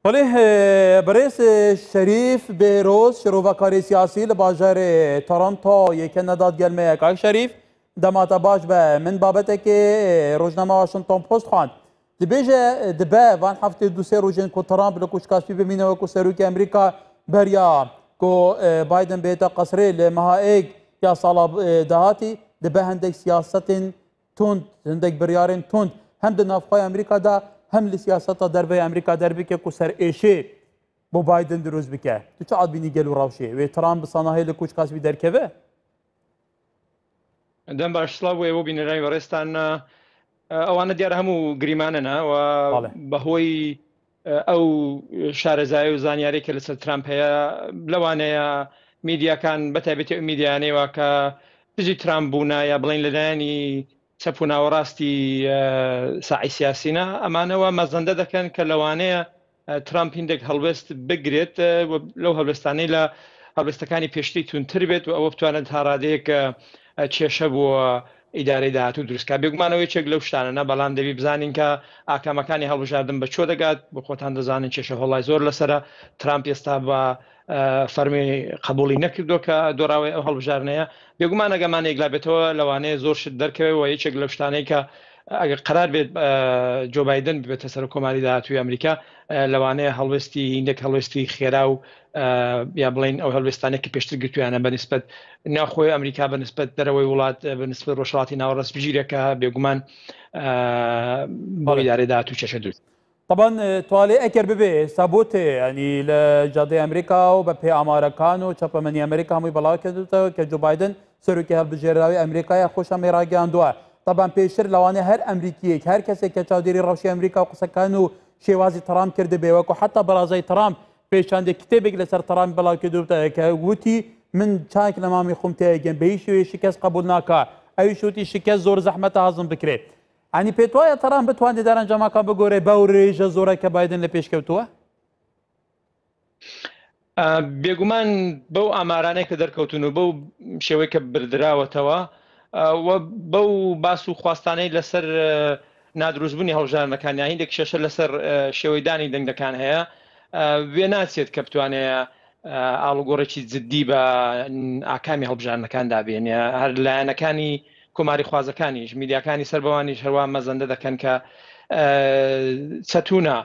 بەڵێ بەڕێز شەریف بێرۆز شرۆڤەکاری سیاسی لە باژارێ تۆرۆنتۆ یەکە نەدات گەلمەیە کاک شەریف دەماتە باش بە من بابەتێکی ڕۆژنامە واشنتۆن پۆست خواند دبێژە دبە ڤان هەفتێ دو سێ ڕۆژێن کو ترامپ لە کوشکاسپی بمینە وەکو سەرۆکی ئەمریکا بەریا کو بایدن بێتە قەسرێ لە مەها ئێک یا ساڵا داهاتی دبە هەندێک سیاسەتên توند هەندێک بڕیارên توند هەم di navxweya Amerîka de hem li siyaseta derveyê Amerîka derbike ku ser êşê bo Biden dirust bike. Tu çi adbînî gel û rewşê? Wê Trump bi sanahê li Koçkasbî derkeve? دەم باش سڵاو بۆ ئێوە بینەرانی بەڕێزتان. ئەوانە دیارە هەموو گریمانەنە و بەهۆی ئەو شارەزای و زانیاری کە لەسەر ترامپ هەیە لەوانەیە میدیاکان بە تایبەتی ئەو میدیانەیەوە کە دژی ترامپ بوونە یا بڵین لەلایەنی چەپ و ناوەڕاستی ساعی سیاسینە ئەمانەوە مەزەندە دەکەن کە لەوانەیە ترامپ هیندێک هەڵوێست بگرێت لەو هەڵوێستانەی لە هەڵوێستەکانی پێشتری توندتر بێت و ئەوە بتوانێت تا ڕادەیەک کێشە بۆ ئیدارەی داهاتوو دروست کا. بێگومان ئەوە یەکێک لەو شتانەنە، بەڵام دەبی بزانین کە ئاکامەکانی هەڵبژاردن بە کوێ دەگات، بۆ خۆتان دەزانن کێشە هۆڵای زۆر لەسەرە، ترامپ ئێستا بە فەرمی قبوڵی نەکردووە کە دۆڕاوەی ئەو هەڵبژاردنەیە. بێگومان ئەگەمان یەکلا بێتەوە لەوانەیە زۆر شت دەرکەوێت و یەکێک لەو شتانەی کە ئەگەر قەرار بێت جۆ بایدن ببێتە سەرۆک کۆماری داهاتووی ئەمریکا لەوانەیە هەڵوێستی هیندێک هەڵوێستی خێرا و یا بڵین ئەو هەڵوێستانێک کە پێشتر گرتویانە بە نسبەت ناوخۆی ئەمریکا بە نسبەت دەرەوەی وڵات بە نسبەت ڕۆژهەڵاتی ناوەڕاست بگیرێت کە بێگومان بۆ ئیدارەی داهاتوو کێشە دروست. طبعا توالێ ئەگەر ببێ ئێستا بۆ تێ ینی لە جادەی ئەمریکا و بە پێ ئامارەکان و چەپەمەنی ئەمریکا هەمووی بەڵاو کردوتەوە کە جۆ بایدن سەرۆکی هەڵبژێراوی ئەمریکایە خۆشەمی ڕاگەیاندووە طبعا پێشتر لەوانەیە هەر ئەمریکیەک هەر کەسێک کە چاودێری ڕەوشی ئەمریکا و قسەکان و شێوازی ترامپ کردبێ وەکو حتا بەرازای ترامپ پێشاندێک کتێبێک لەسەر ترامپ بڵاو کردوتە کە وتی من چاک لە مامی خۆم تێگەم بە هیچ شێوەیەک شکست قبول ناکا ئەویش وتی شکست زۆر زەحمەتە هەزم بکرێت ینی پێت وایە ترامپ بتوانێت دەرەنجامەکان بگۆرێ بەو رێژە زۆرە کە بایدن لە پێشکەوتووە؟ بێگومان بەو ئامارانەی کە دەرکەوتون و بەو شێوەی کە بردراوەتەوە و بەو باس و خواستانەی لەسەر نادروستبوونی هەڵبژاردنەکان یا هیندێک کێشە لەسەر شێوەی دانی دەنگەکان هەیە وێ ناچێت کە بتوانێت ئاڵوگۆڕێکی جددی بە ئاکامی هەڵبژاردنەکاندا بێنێ. هەر لایەنەکانی کۆماریخوازەکانیش، میدیاکانی سەر بەوانیش هەروا مەزەندە دەکەن کە چەتونە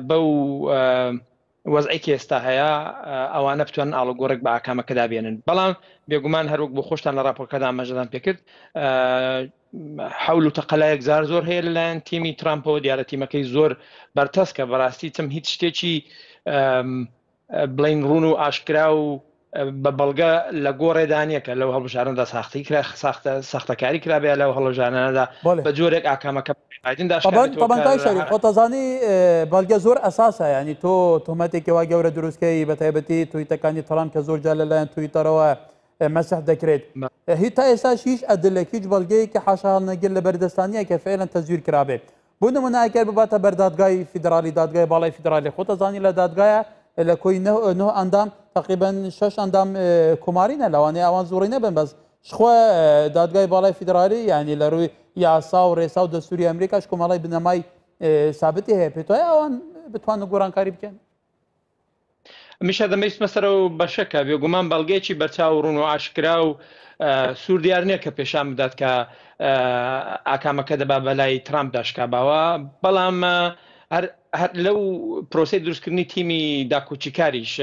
بەو وەزعی کە ئێستا هەیە ئەوانە بتوانن ئاڵوگۆڕێک بە ئاکامەکەدا بێنن. بەڵام بێگومان هەروەک بۆ خۆشتان لە ڕاپۆرتەکەدا ئاماژەتان پێکرد حەول و تەقەلایەک زار زۆر هەیە لەلایەن تیمی ترامپەوە، دیارە تیمەکەی زۆر بەرتەسکە بەڕاستی چم هیچ شتێکی بڵین ڕوون و ئاشکرا و بە بەڵگە لە گۆڕێدا نییە کە لەو هەڵبژاردنەدا ساختی کرا ساختە ساختەکاری کرابێ لەو هەڵبژاردنەدا بە جۆرێک ئاکامەکە بایدن داشکابێتەوە طبعا کاک شەریف خۆت ئەزانی بەڵگە زۆر ئەساسە ینی تۆ تۆمەتێکی وا گەورە دروستکەی بە تایبەتی تویتەکانی ترامپ کە زۆر جار لەلایەن تویتەرەوە مەسح دەکرێت هی تا ئێستاش هیچ ئەدلێک هیچ بەڵگەیەکی حاشا هەڵنەگر لە بەردەستانیە کە فعلا تەزویر کرابێت بۆ نمونە ئەگەر بباتە بەر دادگای فیدرالی دادگای باڵای فیدرالی خۆت ئەزانی لە دادگایە لە کۆی نۆ ئەندام تقریبا شەش ئەندام کۆمارینە لەوانەیە ئەوان زۆڕی نەبن بەس شخۆ دادگای باڵای فیدرالی یعنی لە ڕووی یاسا و ڕێسا و دەستوری ئەمریکاش کۆمەڵی بنەمای سابتی هەیە پێت وایە ئەوان بتوانن گۆڕانکاری بکەن؟ میشا دەمەیستمە سەر ئەو بەشە کە بێگومان بەڵگەیەکی بەرچاو و ڕوون و ئاشکرا و سوور دیار نییە کە پێشان بدات کە ئاکامەکە دەبا بەلای ترامپدا شکاباوە، بەڵام هەر لەو پرۆسەی دروستکردنی تیمی داکۆکیکاریش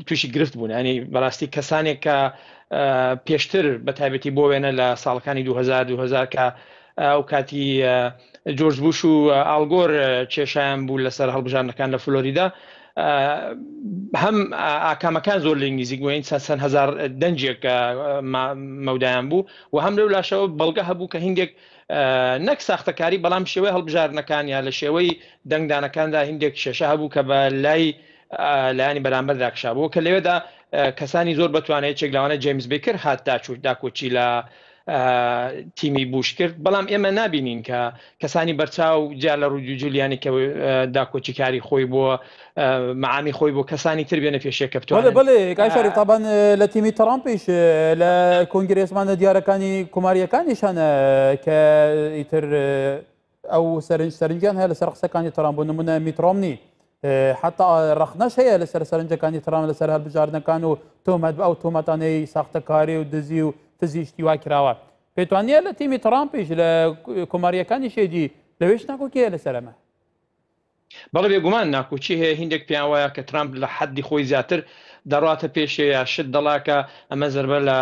تووشی گرفت بوون، ینی بەڕاستی کەسانێک کە پێشتر بە تایبەتی بۆ وێنە لە ساڵەکانی 2000 2000 کە ئەو کاتی جۆرج بوش و ئاڵگۆر کێشیان بوو لەسەر هەڵبژاردنەکان لە فلۆریدا، هەم ئاکامەکان زۆر لێک نزیک بوو، چەند هەزار دەنگێک مەودایان بوو و هەم لەو لاشەوە بەڵگە هەبوو کە هندێک نەک ساختەکاری بەڵام شێوەی هەڵبژاردنەکان یا لە شێوەی دەنگدانەکاندا هندێک کێشە هەبوو کە بە لای لایەنی بەرامبەردا کشابوو کە لەوێدا کەسانی زۆر بەتوانێت یەکێک لەوانە جەیمز بێکر هات داکۆکی لە تیمی بوش کرد، بەڵام ئێمە نابینین کە کەسانی بەرچاو جیا لە ڕودی جولیانی کە داکۆکیکاری خۆی بۆ مەعامی خۆی بۆ کەسانی تر بێنە پێشێ کە بتوانن. بەڵێ بەڵێ کاک شەریف تابان لە تیمی ترامپیش لە کۆنگرێسمانە دیارەکانی کۆمارییەکانیش هەنە کە ئیتر ئەو سەرنج سەرنجیان هەیە لەسەر قسەکانی ترامپ بۆ نمونە میت ڕۆمنی. حتا ڕەخنەش هەیە لەسەر سەرنجەکانی ترامپ لەسەر هەڵبژاردنەکان و تۆمەت بە ئەو تۆمەتانەی ساختەکاری و دزی و فزیشتی وا کراوە. پێتوانیە لە تیمی ترامپیش لە کۆماریەکانی شێدی لەوێش ناکۆکیە لەسەر ئەمە؟ بەڵێ بێگومان ناکۆکی هەیە، هیندێک پێیان وایە کە ترامپ لە حەدی خۆی زیاتر دەڕاتە پێشێ یا شت دەڵا کە ئەمە زەربە لە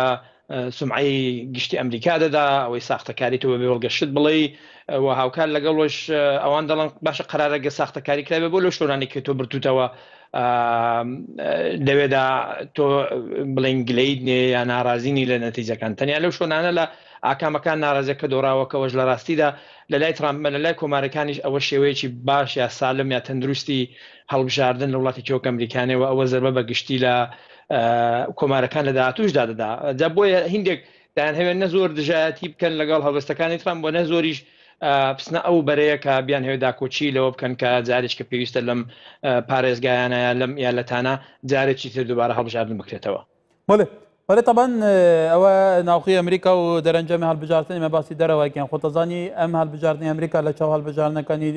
سومعەی گشتی ئەمریکا دەدا، ئەوەی ساختەکاری تۆ بەبێ بەڵگە شت بڵێی و هاوکار لەگەڵەش ئەوان دەڵێن باشە قەرارە گە ساختەکاری کرابێ بۆ لەو شۆرانی کە تۆ بردوتەوە لەوێدا تۆ بڵێن گلەیت نێ یا ناڕازینی لە نەتیجەکان تەنیا لەو شۆنانە لە ئاکامەکان ناڕازیە کە دۆڕاوەکەوەش لە ڕاستیدا لە لای ترامپ لە لای کۆمارەکانیش ئەوە شێوەیەکی باش یا سالم یا تەندروستی هەڵبژاردن لە وڵاتێکی وەک ئەمریکانێ و ئەوە زەربە بە گشتی لە کۆمارەکان لە داهاتووشدا دەدا. جا بۆیە هیندێک دەیانهەوێت نە زۆر دژایەتی بکەن لەگەڵ هەڵوێستەکانی ترامپ و نە زۆریش بچنە ئەو بەرەیە کە بیانهەوێت داکۆکی لەوە بکەن کە جارێک کە پێویستە لەم پارێزگایانە یا لەم ئیالەتانە جارێکی تر دووبارە هەڵبژاردن بکرێتەوە. بەڵێ بەڵێ تەبەن ئەوە ناوخۆی ئەمریکا و دەرەنجامی هەڵبژاردن ئێمە باسی دەرەوەکەین خۆتەزانی ئەم هەڵبژاردنی ئەمریکا لە چاو هەڵبژاردنەکانی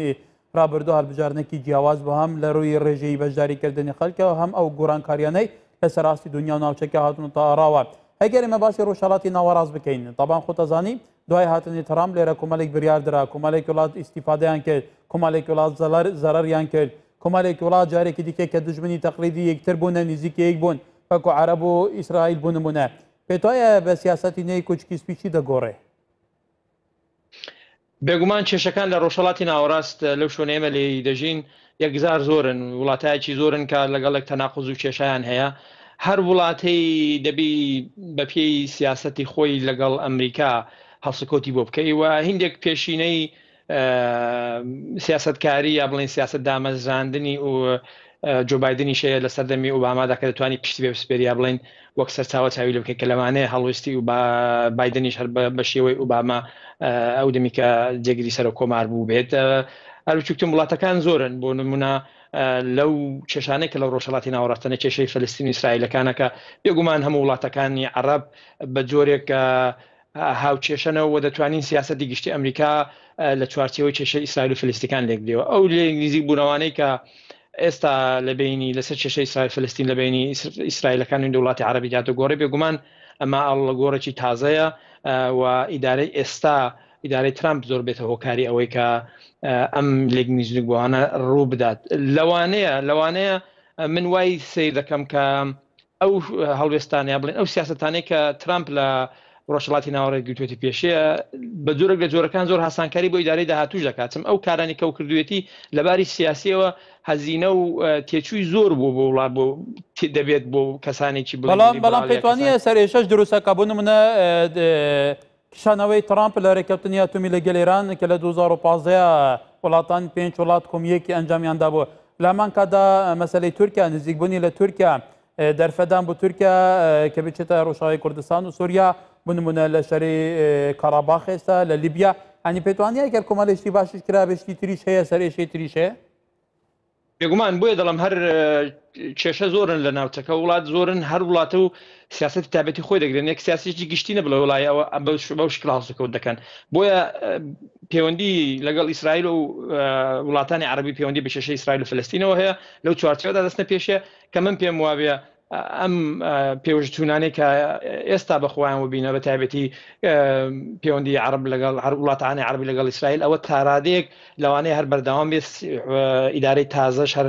ڕابردوو هەڵبژاردنێکی جیاواز بوو هەم لە ڕووی ڕێژەی بەشداریکردنی خەڵکەوە هەم ئەو گۆڕانکاریانەی لەسەر ئاستی دنیا و ناوچەکە هاتوونەتە ئاراوە. ئەگەر ئێمە باسی ڕۆژهەڵاتی ناوەڕاست بکەین تەبان خۆتەزانی دوای هاتنی ترامپ لێرە کۆمەڵێک بریار درا، کۆمەڵێک وڵات ئیستیفادەیان کرد، کۆمەڵێک وڵات زەرەریان کرد، کۆمەڵێک وڵات جارێکی دیکە کە دوژمنی تەقلیدی یەکتر بوون نزیکی یەک بوون وەکو عەرەب و ئیسرائیل بۆ نمونە. پێتوایە بە سیاسەتی نوێی کوچکی سپی چی دەگۆڕێ؟ بێگومان کێشەکان لە ڕۆژهەڵاتی ناوەڕاست لەو شوێنە ئێمە لێی دەژین یەکجار زۆرن، وڵاتایەکی زۆرن کە لەگەڵێک تەناقوز و کێشەیان هەیە. هەر وڵاتەی دەبی بە پێی سیاسەتی خۆی لەگەڵ ئەمریکا هەڵسوکەوتی بۆ بکەی و هیندێک پێشینەی سیاسەتکاری یا بڵێن سیاسەت دامەزراندنی و جۆ بایدنیش هەیە لە سەردەمی ئۆبامادا کە دەتوانی پشتی پێ بسپێری یا بڵێن وەک سەرچاوە چاوی لێ بکەی کە لەوانەیە هەڵوێستی و بایدنیش هەر بە شێوەی ئۆباما ئەو دەمی کە جێگری سەرۆک کۆمار بوو بێت. هەر بچووکترین وڵاتەکان زۆرن بۆ نمونە لەو کێشانەی کە لە ڕۆژهەڵاتی ناوەڕاستەنە کێشەی فەلەستین و ئیسرائیلەکانە کە بێگومان هەموو وڵاتەکانی عەڕەب بە جۆرێک هاوکێشەنە و دەتوانین سیاسەتی گشتی ئەمریکا لە چوارچێوەی کێشەی ئیسرائیل و فلستیکان لێک بدەیەوە. ئەو نزیک بوونەوانەی کە ئێستا لە بینی لەسەر کێشەی ئیسرائیل فلستین لە بینی ئیسرائیلەکان و وڵاتی عەرەبی داتە گۆڕێ، بێگومان ئەمە ئاڵوگۆڕێکی تازەیە و ئیدارەی ئێستا ئیدارەی ترامپ زۆر بێتە هۆکاری ئەوەی کە ئەم لێک نزیک بووانە ڕوو بدات. لەوانەیە لەوانەیە من وای سەیر دەکەم کە ئەو هەڵوێستانە یا بڵێن ئەو سیاسەتانەی کە ترامپ لە ڕۆژهەڵاتی ناوەڕێت گرتوێتی پێشەیە بە جۆرێک لە جۆرەکان زۆر هاسانکاری بۆ ئیدارەی داهاتوش دەکات چم ئەو کارانی کەو کردوێتی لەباری سیاسیەوە هەزینە و تێچووی زۆر بوو بۆ وڵات بۆ دەبێت بۆ کەسانێکی بەڵام بەڵام پێتوانە سەرێشەش دروستەکە بۆ نمونە کشانەوەی ترامپ لە رێککەوتنی ئەتۆمی لەگەل ئێران کە لە 2015 وڵاتان پێنج وڵات کۆمیەکی ئەنجامیان دابوو لە هەمان کاتدا مەسەلەی تورکیا نزیکبوونی لە تورکیا دەرفەدان بۆ تورکیا کە بچێتە ڕۆژاوای کوردستان و سووریا بۆ نمونە لە شەری کاراباخ ئێستا لە لیبیا هەنی پێتوانە گەر کۆمەڵی شتی باشیش کرابێ شتی تریش هەیە سەرێشەی تریش هەیە؟ بێگومان بۆیە دەڵم هەر کێشە زۆرن لە ناوچەکە وڵات زۆرن هەر وڵاتە و سیاستی تابەتی خۆی دەگرن یەک سیاسێکی گشتی نە بڵێ وڵای ئەوە بەو شکل هەڵسوکەوت دەکەن بۆیە پەیوەندی لەگەڵ ئیسرائیل و وڵاتانی عربی پەیوەندی بە کێشەی ئیسرائیل و فلستینەوە هەیە لەو چوارچێوەدا دەستنە پێشێ کە من پێم وابێ ئەم پێوەژچوونانەی کە ئێستا بە خۆیان وبینە بە تایبەتی پەیوەندی عرب لەگەڵ هەر وڵاتانی عربی لەگەڵ ئیسرائیل ئەوە تارادەیەک لەوانەیە هەر بەردەوام بێت ئیدارەی تازەش هەر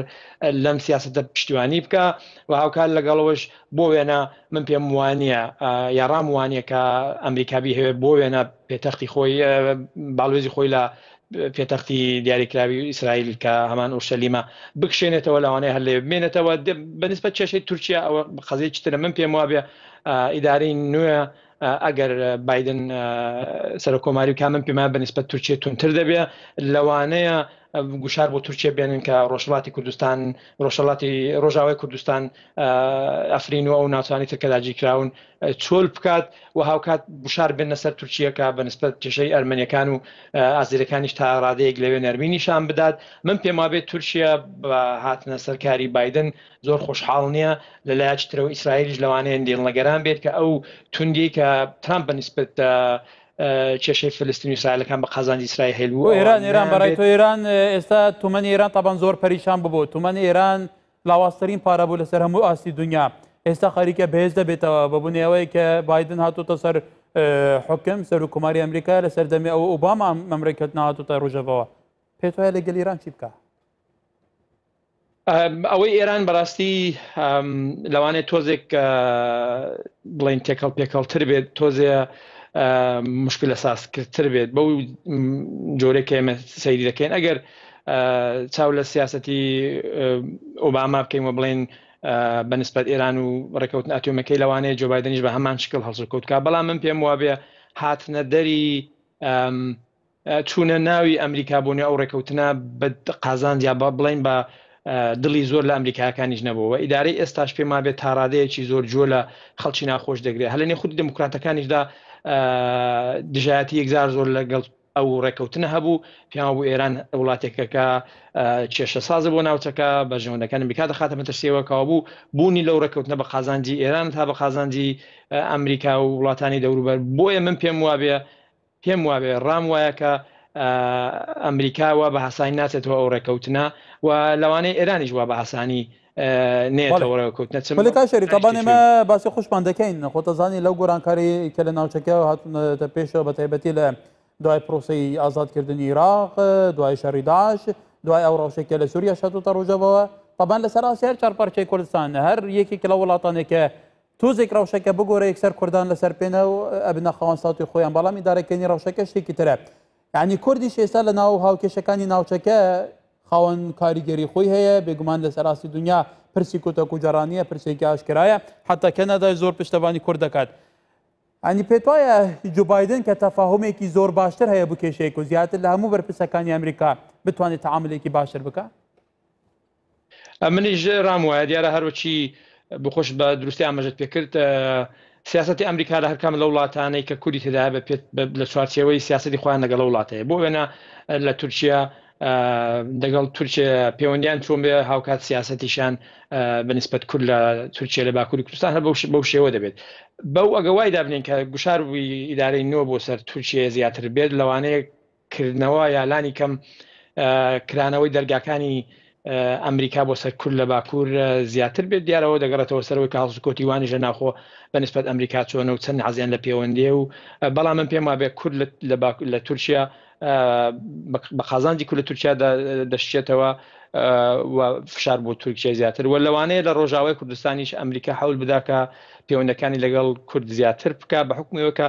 لەم سیاستە پشتیوانی بکە و هاوکار لەگەڵەوەش بۆ وێنە من پێم وانە یاڕام وانە کە ئەمریکا بیهەوێت بۆ وێنە پێتەختی خۆی باڵوێزی خۆی لە پێتەختی دیاریکراوی ئیسرائیل کە هەمان ئورشەلیمە بکشێنێتەوە لەوانەیە هەر لێ بمێنێتەوە بەنسبەت کێشەی تورکیا ئەوە قەزیەکی ترە من پێم وابێ ئیدارەی نوێ ئەگەر بایدن سەرۆک کۆماری بکا من پێم وایە بەنسبەت تورکیا توندتر دەبێ لەوانەیە گوشار بۆ تورکیا بێنن کە ڕۆژهەڵاتی کوردستان ڕۆژهەڵاتی ڕۆژاوای کوردستان ئەفرین و ئەو ناوچانەی تر کە داگیرکراون چۆل بکات و هاوکات گوشار بێنە سەر تورکیە کە بەنسبەت کێشەی ئەرمەنیەکان و ئازیرەکانیش تا ڕادەیەک لەوێ نەرمی نیشان بدات. من پێم وابێت تورکیە بە هاتنە سەر کاری بایدن زۆر خۆشحاڵ نییە. لە لایەکی ترەوە ئیسرائیلیش لەوانەیە دڵنەگەران بێت کە ئەو توندیەی کە ترامپ بەنسبەت کێشەی فلستین و ئیسرائیلەکان بە قازانجی ئیسرائیل بوو. ئێران ئێران بەڕای تۆ ئێران ئێستا تومەنی ئێران تابان زۆر پەریشان ببوو، تومەنی ئێران لاوازترین پارە بوو لەسەر هەموو ئاستی دنیا، ئێستا خەریکە بەهێز دەبێتەوە بەبوونی ئەوەی کە بایدن هاتووتە سەر حکم سەرۆک کۆماری ئەمریکا، لە سەردەمی ئەو ئۆباما ئەم ڕێککەوتنە هاتووتە ڕۆژەڤەوە. پێت وایە لەگەل ئێران چی بکا؟ ئەوەی ئێران بەڕاستی لەوانەیە تۆزێک بڵین تێکەڵ پێکەڵتر بێت، تۆزێ مشکلە سازکردتر بێت بەو جۆرێک کە ئێمە سەیری دەکەین. ئەگەر چاو لە سیاستی ئۆباما بکەین و بڵێن بەنسبەت ئێران و ڕێکەوتن ئەتۆمەکەی، لەوانەیە جۆ بایدنیش بە هەمان شکل هەڵسوکەوت بکات. بەڵام من پێم وابێ هاتنە دەری چوونە ناوی ئەمریکا بۆ نێو ئەو ڕێکەوتنە بە قازانج یا بڵێین بە دڵی زۆر لە ئەمریکایەکانیش نەبوو و ئیدارەی ئێستاش پێم وابێت تا ڕادەیەکی زۆر جۆ لە خەڵکی ناخۆش دەگرێت. هەر لە نێو خودی دێموکراتەکانیشدا دژایەتی یەکجار زۆر لەگەڵ ئەو ڕێکەوتنە هەبوو. پێیان وابوو ئێران وڵاتێکە کە کێشەسازە بۆ ناوچەکە، بەرژەوەندەکانی ئەمریکا دەخاتە مەترسیەوە، کەوابوو بوونی لەو ڕێکەوتنە بە قازانجی ئێران تا بە قازانجی ئەمریکا و وڵاتانی دەوروبەر. بۆیە من پێم وابێ پێم وابێ ڕام وایە کە ئەمریکا وا بە هاسانی ناچێتەوە ئەو ڕێکەوتنە و لەوانەیە ئێرانیش وا بە هاسانی نێتەوە ڕێکەوتنە. چ بەڵێ کاک شەریف، تەبان ئێمە باسی خۆشمان دەکەین، خۆتەزانی لەو گۆرانکاری کە لە ناوچەکە هاتوونەتە پێشەوە، بە تایبەتی لە دوای پرۆسەی ئازادکردنی عێراق، دوای شەڕی داعش، دوای ئەو ڕەوشێک کە لە سووریا هاتووتە ڕۆژەوە، تەبان لەسەر ئاستی هەر چوار پارچەی کوردستان هەر یەکێک لە وڵاتانێک کە تۆزێک ڕەوشەکە بگۆرە یەکسەر کوردان لەسەر پێنە و ئەبنە خاوەن ستاتوی خۆیان، بەڵام ئیدارەکردنی ڕەوشەکە شتێکی ترە. یعنی کوردیش ئێستا لە ناو هاوکێشەکانی ناوچەکە خاوەن کاریگەری خۆی هەیە، بێگومان لەسەر ئاستی دنیا پرسی کۆتە کوجەڕانیە پرسێکی ئاشکرایە، حتا کەنەدای زۆر پشتەوانی کورد دەکات. ئەنی پێت وایە جۆ بایدن کە تەفاهمێکی زۆر باشتر هەیە بۆ کێشەیەک و زیاتر لە هەموو بەرپرسەکانی ئەمریکا بتوانێت تەعاملێکی باشتر بکات؟ منیش ڕام وایە. دیارە هەروەکی بخۆش بە دروستی ئاماژەت پێکرد، سیاستی ئەمریکا لە هەرکام لە وڵاتانەی کە کوردی تێدا بە پێت لە چوارچێوەی سیاستی خۆیان لەگەڵ وڵاتەیە. بۆ وێنە لە تورکیا دەگەڵ تورکیا پەیوەندیان چۆن بێ، هاوکات سیاستیشان بەنسبەت کورد لە تورکیا لە باکووری کوردستان هەر بەو شێوە دەبێت. بەو ئەگە وای دابنین کە گوشار ئیدارەی نوێ بۆ سەر تورکیا زیاتر بێت، لەوانەیە کردنەوە یا لانی کەم کرانەوەی دەرگاکانی ئەمریکا بۆ سەر کورد لە باکوور زیاتر بێت. دیارەوە دەگەڕێتەوە سەرەوەی کە هەڵسوکەوتی وانیش لە ناوخۆ بە نسبەت ئەمریکا چۆنە و چەند حەزیان لە پەیوەندیە و بەڵام من پێم وابێ کورد لە تورکیا بە قازانجی کورد لە تورکیا دەشچێتەوە و فشار بۆ تورکیا زیاتر و لەوانەیە لە ڕۆژاوای کوردستانیش ئەمریکا حەول بدا کە پەیوەندەکانی لەگەڵ کورد زیاتر بکە، بە حکومەوە کە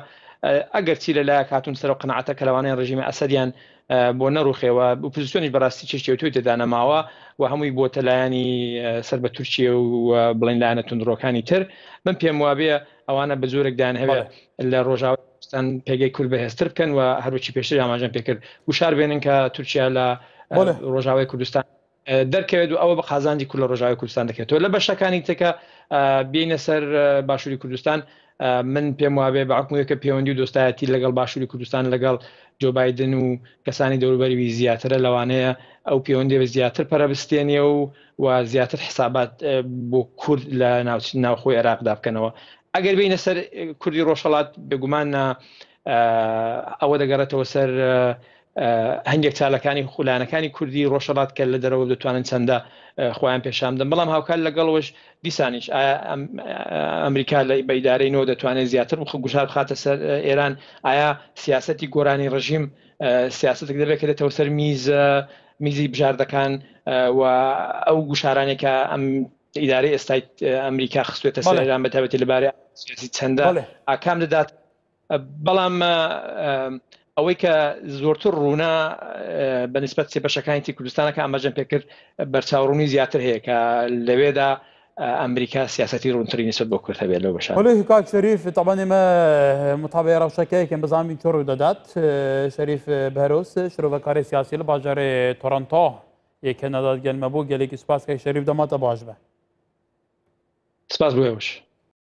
ئەگەرچی لە لایەک هاتوون سەرەو قەناعەتە کە لەوانەیە ڕژیمی ئەسەدیان بۆ نەڕوخێوە، ئۆپۆزیسیۆنیش بەڕاستی چێشتی تێدا نەماوە و هەمووی بۆتە لایەنی سەر بە تورکیە و بڵێن لایەنە توندڕۆکانی تر. من پێم وابێ ئەوانە بە جۆرێک دایانهەوێ لە ڕۆژاوای کوردستان پێگەی کورد بەهێزتر بکەن و هەروەکی پێشتر ئاماژەم پێکرد گوشار بێنن کە تورکیا لە ڕۆژاوای کوردستان دەرکەوێت و ئەوە بە قازانجی کورد لە ڕۆژاوای کوردستان دەکرێتەوە. لە بەشەکانی ترکە بینە سەر باشووری کوردستان، من پێم وابێ بە حکومەوەی کە پەیوەندی و دۆستایەتی لەگەڵ باشووری کوردستان لەگەڵ جۆ بایدن و کەسانی دەوروبەری زیاترە، لەوانەیە ئەو پەیوەندی بە زیاتر پەرە بستێنێ و و زیاتر حسابات بۆ کورد لە ناوخۆی عێراقدا بکەنەوە. ئەگەر بینە سەر کوردی ڕۆژهەڵات، بێگومان ئەوە دەگەڕێتەوە سەر هەندێک چالاکانی خولانەکانی کوردی ڕۆژهەڵات کە لە دەرەوە دەتوانن چەندە خۆیان پێشان بدەن. بەڵام هاوکات لەگەڵەوەش دیسانیش ئایا ئەمریکا لە بە ئیدارەی نۆ دەتوانێت زیاتر گوشار بخاتە سەر ئێران؟ ئایا سیاسەتی گۆرانی ڕژیم سیاستێک دەبێت کە دێتەوە سەر میز میزی بژاردەکان و ئەو گوشارانێک کە ئەم ئیدارەی ئێستای ئەمریکا خستوێتە سەر ئێران بە تایبەتی لەبارەی سیاسی چەندە ئاکام دەدات؟ بەڵام ئەوەی کە زۆرتر ڕوونە بە نسبەت سێ بەشەکانی تری کوردستانەکە ئاماژەم پێکرد، بەرچاوڕوونی زیاتر هەیە کە لەوێدا ئەمریکا سیاسەتی ڕوونتری نسبەت بۆ کورد هەبێت لەو بەشانە. بەڵێ کاک شەریف، تەبعەن ئێمە متابعەی ڕەوشەکەیەکەین بزانین چۆن ڕوو دەدات. شەریف بەهرۆز شرۆڤەکاری سیاسی لە باژارێ تۆرۆنتۆ ی کەنەدا گەلمە بوو. گەلێکی سوپاس کاک شەریف، دەماتە باش بە. سپاس بۆ ئێوەش.